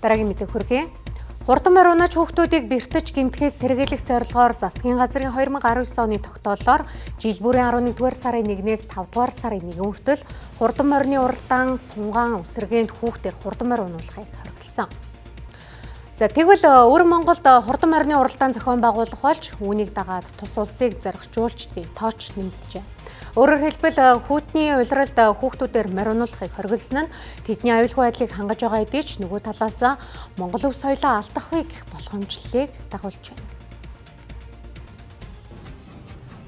Дараагийн мэдээ хүргэе. Хурдан морь унаач хүүхдүүдийг бэртэж гэмтгэхээс сэргийлэх зорилгоор засгийн газрын 2019 оны тогтоолоор жил бүрийн 11-р сарын 1-ээс 5-р сарын 1 хүртэл хурдан морины уралдаан сунгаан үсэргээнд хүүхдээр хурдан морь унуулахыг хоригдсон. За тэгвэл өвөр Монголд хурдан морины уралдаан зохион байгуулах болж үүнийг дагаад тус улсыг зорих жуулчдын тооч нэмэгджээ. Өөрөөр хэлбэл хүүтний улиралд хүүхдүүдээр морь унуулахыг хоригдсон нь тэдний аюулгүй байдлыг хангаж байгаа хэдий ч нөгөө талаас Монгол өв соёлоо алдахгүй гэх боломжлолыг дагуулж байна.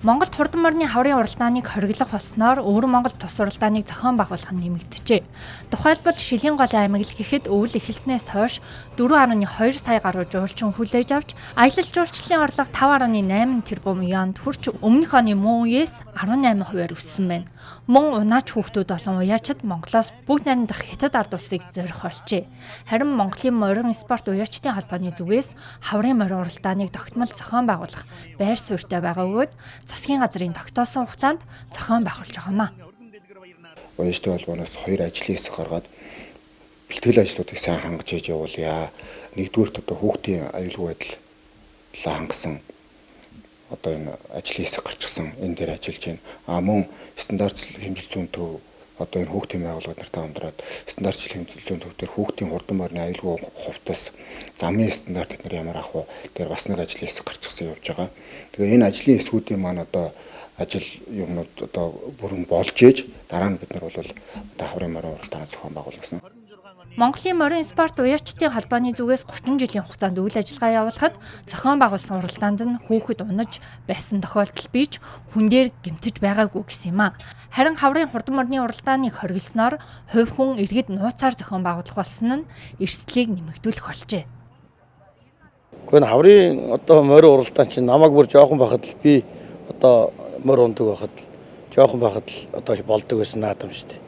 Монголд хурдан морины хаврын уралдааныг хориглох болсноор өвөр Монгол тус уралдааныг зохион байгуулах нь нэмэгджээ. Тухайлбал Шилийн гол аймаг л гэхэд өвөл эхэлснээс хойш 4.2 сая гаруй жуулчин хүлээж авч аялал жуулчлалын орлого 5.8 тэрбум юанд хүрч өмнөх оны мөн үеэс 18%-аар өссөн байна. Мөн унаач хүүхдүүд болон уяачид Монголоос бүгд найрамдах Хятад ард улсыг зорих болжээ. Харин Монголын морин спорт уяачдын холбооны зүгээс хаврын морин уралдааныг тогтмол зохион байгуулах байр суурьтай байгаа бөгөөд засгийн газрын тогтоосон хугацаанд зохион байгуулж байгаа юм а. Уяачдын холбооноос хоёр ажлын хэсэг гаргаад бэлтгэл ажлуудыг сайн хангаж хийж явуулъя. Нэгдүгээрт одоо хүүхдийн аюулгүй байдлаа хангасан одоо энэ ажлын хэсэг гарчихсан, энэ дээр ажиллаж байна. А мөн стандартчлал хэмжил зүйн төв одоо энэ хүүхдийн байгууллагад нартай хамтраад стандартчлал хэмжил зүйн төв дээр хүүхдийн хурдан морины аюулгүй хувцас замын стандарт бид нар ямар авах вэ дээр бас нэг ажлын хэсэг гарчихсан явж байгаа. Тэгээ энэ ажлын хэсгүүдийн маань одоо ажил юмнууд одоо бүрэн болж ээж дараа нь бид нар бол одоо хаврын морин уралдаанаа зохион байгуулсан. Монголын морин спорт уяачдын холбооны зүгээс 30 жилийн хугацаанд үйл ажиллагаа явуулахад зохион байгуулсан уралдаанд нь хүүхэд унаж байсан тохиолдол бийж хүн дээр гэмтэж байгаагүй гэсэн юм а. Харин хаврын хурдан морины уралдааныг хориглосноор хувь хүн иргэд нууцаар зохион байгуулах болсон нь эрсдлийг нэмэгдүүлэх болжээ. Гэхдээ хаврын одоо морин уралдаан чинь намайг бүр жоохон байхад л би одоо морь ундаг байхад л жоохон байхад л одоо болдог байсан наадам шүү дээ.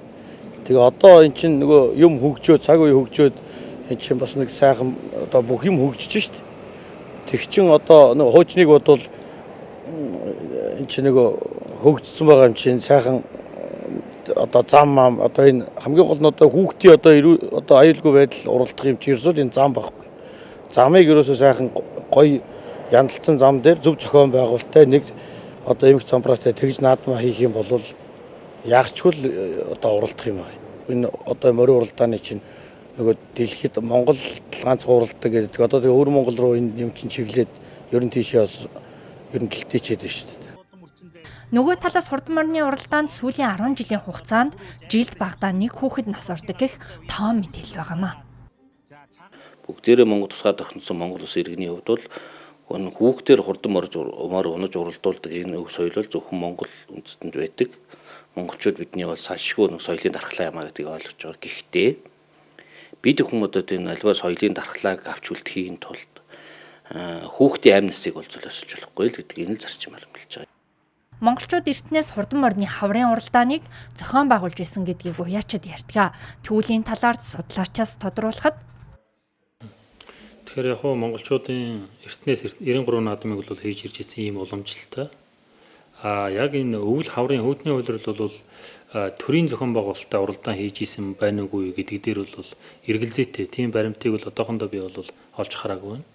Тэгээ одоо эн чинь нөгөө юм хөгжөөд цаг үе хөгжөөд эн чинь бас нэг сайхан одоо бүх юм хөгжиж шít. Тэг чин одоо нөгөө хуучныг бодвол эн чинь нөгөө хөгжсөн байгаа юм чинь сайхан одоо зам ам одоо энэ хамгийн гол нь одоо хүүхдийн одоо одоо аюулгүй байдал уралдах юм чи ерөөсөө энэ зам байхгүй. Замыг ерөөсөө сайхан гоё янзлцсан зам дээр зөв зохион байгуулалттай нэг одоо эмх замбраатай тэгж наадмаа хийх юм бол ягчгүй л одоо уралдах юм байна. Энэ одоо морин уралдааны чинь нөгөө дэлхийд Монгол ганцхан уралдаг гэдэг. Одоо тэгээ өвөр Монгол руу энэ юм чинь чиглээд ер нь тийшээ бас ер нь гэлтээчээд байна шүү дээ. Нөгөө талаас хурдан морины уралдаанд сүүлийн 10 жилийн хугацаанд жилд багадаа нэг хүүхэд нас ордог гэх тоон мэдээлэл байгаа юм а. Бүгдээрээ Монгол тусгаар тогтносон Монгол улс иргэний хувьд бол энэ хүүхдээр хурдан морь унаж уралдуулдаг энэ өв соёл бол зөвхөн Монгол үндэстэнд байдаг. Монголчууд бидний бол салшгүй нэг соёлын дархлаа юм а гэдгийг ойлгож байгаа. Гэхдээ бид хүн одоо энэ альва соёлын дархлааг авч үлдэхийн тулд хүүхдийн амь насыг бол золиослж болохгүй л гэдгийг л зарчмаар хэлж байгаа. Монголчууд эртнээс хурдан морины хаврын уралдааныг зохион байгуулж байсан гэдгийг уяачид ярьдаг. Түүлийн талаар судлаачаас тодруулахад тэгэхээр яг хуу монголчуудын эртнээс 93 наадмыг бол хийж ирж ирсэн ийм уламжлалтай. А яг энэ өвөл хаврын хүүдний улирал бол төрийн зохион байгуулалттай уралдаан хийж исэн байна уугүй гэдэг дээр бол эргэлзээтэй. Тийм баримтыг бол одоохондоо би бол олж хараагүй байна.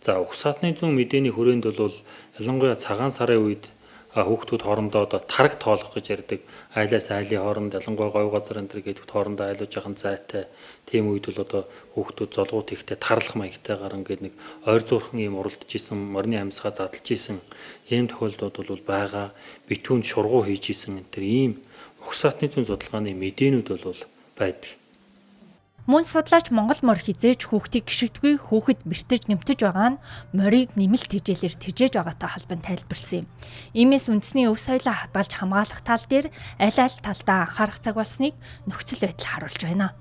За угсаатны зүүн мэдээний хүрээнд бол ялангуяа цагаан сарын үед хүүхдүүд хоорондоо одоо тараг тоолох гэж ярьдаг. Айлаас айлын хооронд ялангуяа говь газар энэ төр гэдэг хоорондоо айлуу жахан зайтай. Тийм үед бол одоо хүүхдүүд золгууд ихтэй тарлах маягтайгаар ингээд нэг ойр зуурхан ийм уралдаж исэн, морины амьсгаа задлж исэн ийм тохиолдлууд бол байгаа. Битүүнд шургуу хийж исэн энэ төр ийм угсаатны зүүн судалгааны мэдээнүүд бол байдаг. Мөн судлаач Монгол морь хизээж хүүхдийг гიშгдэггүй хүүхэд бэртэж гэмтэж байгаа нь морийг нэмэлт тэжээлээр тэжээж байгаатай холбон тайлбарласан юм. Иймээс үндэсний өв соёлоо хадгалж хамгаалах тал дээр аль аль талдаа анхаарах цаг болсныг нөхцөл байдал харуулж байна.